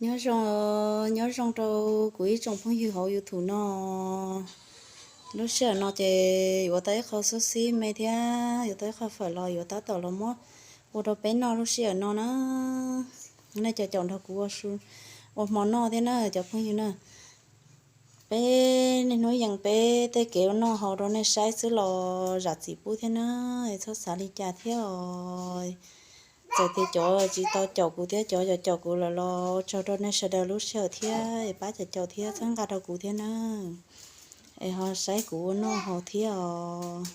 Nyob zoo, nyob zoo rau kuv ib tsoom phooj ywg hauv YouTube no. Lub sij hawm no ces yuav tau ib qho xub xib me thiab yuav tau ib qho fawm los yuav tab tom los muab ua rau peb noj lub sij hawm no na. Nej cov caum nrog kuv ua hmo noj thiab na cov phooj ywg na. Peb niaj hnub yees peb tej kev ua noj haus rau nej saib xwb los zam txim pub thiab na, txhob xav li cas thiab os. Txawm tias cov tsis tau caum kuv thiab cov caum kuv lawm los ua tsaug rau nej sawv daws lub sij hawm thiab es pab caum caum thiab txhawb nqa rau kuv thiab na, es ho saib kuv ua noj haus thiab os.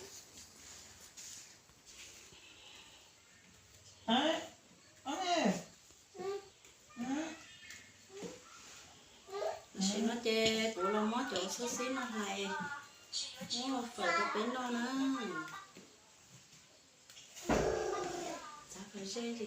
Tam sim no ces kuv los muab cov xub xib no hlais, muab fawm rau peb noj na. Txav khaws zeb li.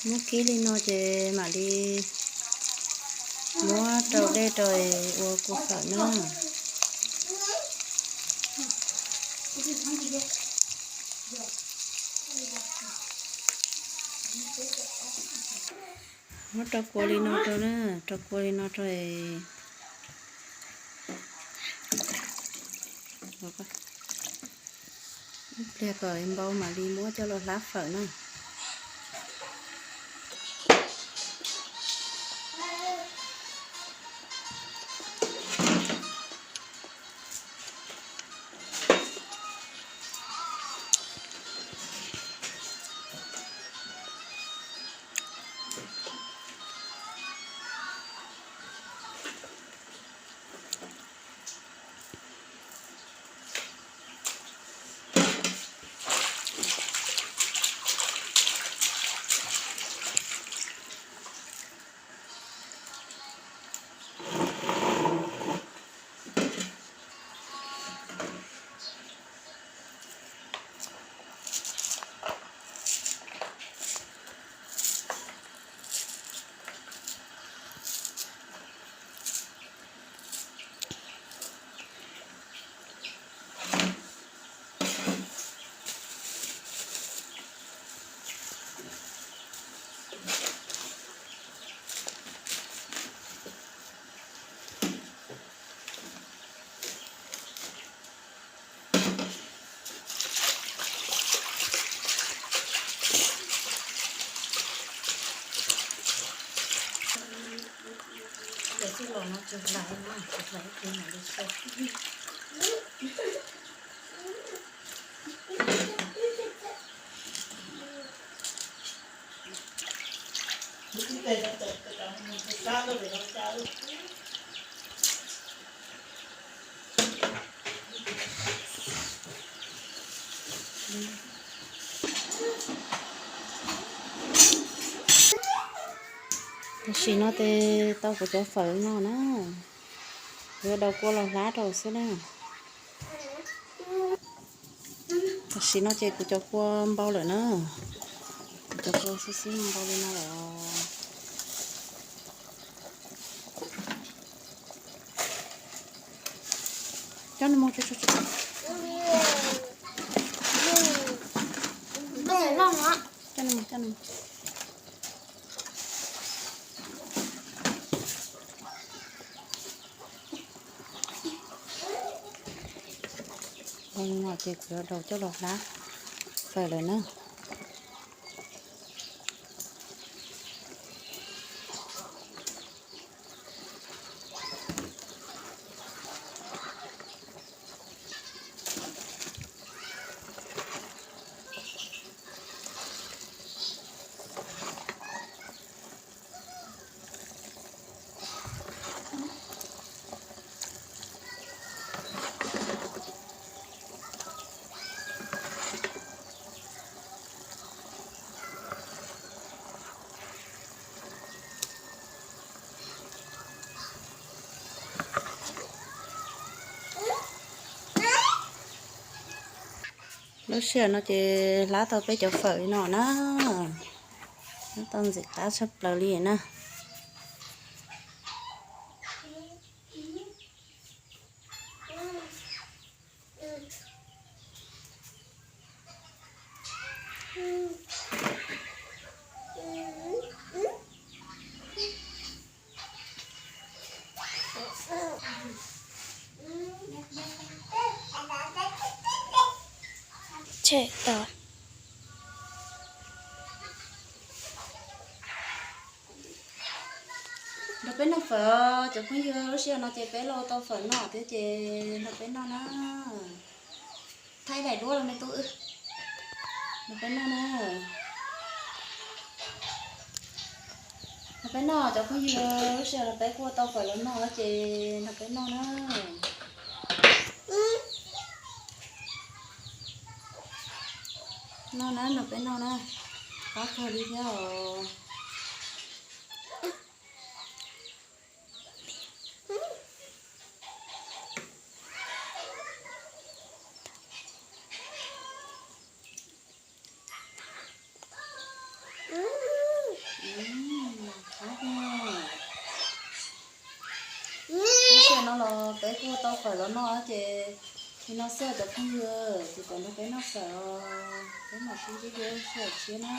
Muab kib li no ces mam li muab rau dej rau ua kua fawm na. Muab rau kua li no rau na, rau kua li no rau es ib pliag kom npau mam li muab coj los hlab fawm na. Tam sim no ces tau kuv cov fawm no na, yuav daus kua los hlab rau xwb na. Tam sim no ces kuv cov kua npau lawm na, kuv cov kua xwb xwb npau li no lawm. Coj nws mus, coj nws mus, coj nws mus. Npau li no ces kuv yuav daus coj los hlab fawm lawm na. Lub sij hawm no ces hlab tau peb cov fawm li no na, hlab tau ntxim qab tshaj plaws li na. Tshem tau. Nrog peb noj fawm, cov phooj ywg, lub sij hawm no ces peb los tau fawm noj thiab ces nrog peb noj na. Thaij daim duab los me tub wb. Nrog peb noj na. Nrog peb noj cov phooj ywg, lub sij hawm no peb kuj tau fawm los noj ces nrog peb noj na. Noj na, nrog peb noj na. Qab kawg li thiab os. Lub sij hawm no los peb kuj tau fawm los noj ces li no xwb cov phooj ywg, ces kom nrog peb noj fawm os, peb mam sib ntsib dua lub sij hawm tshiab na.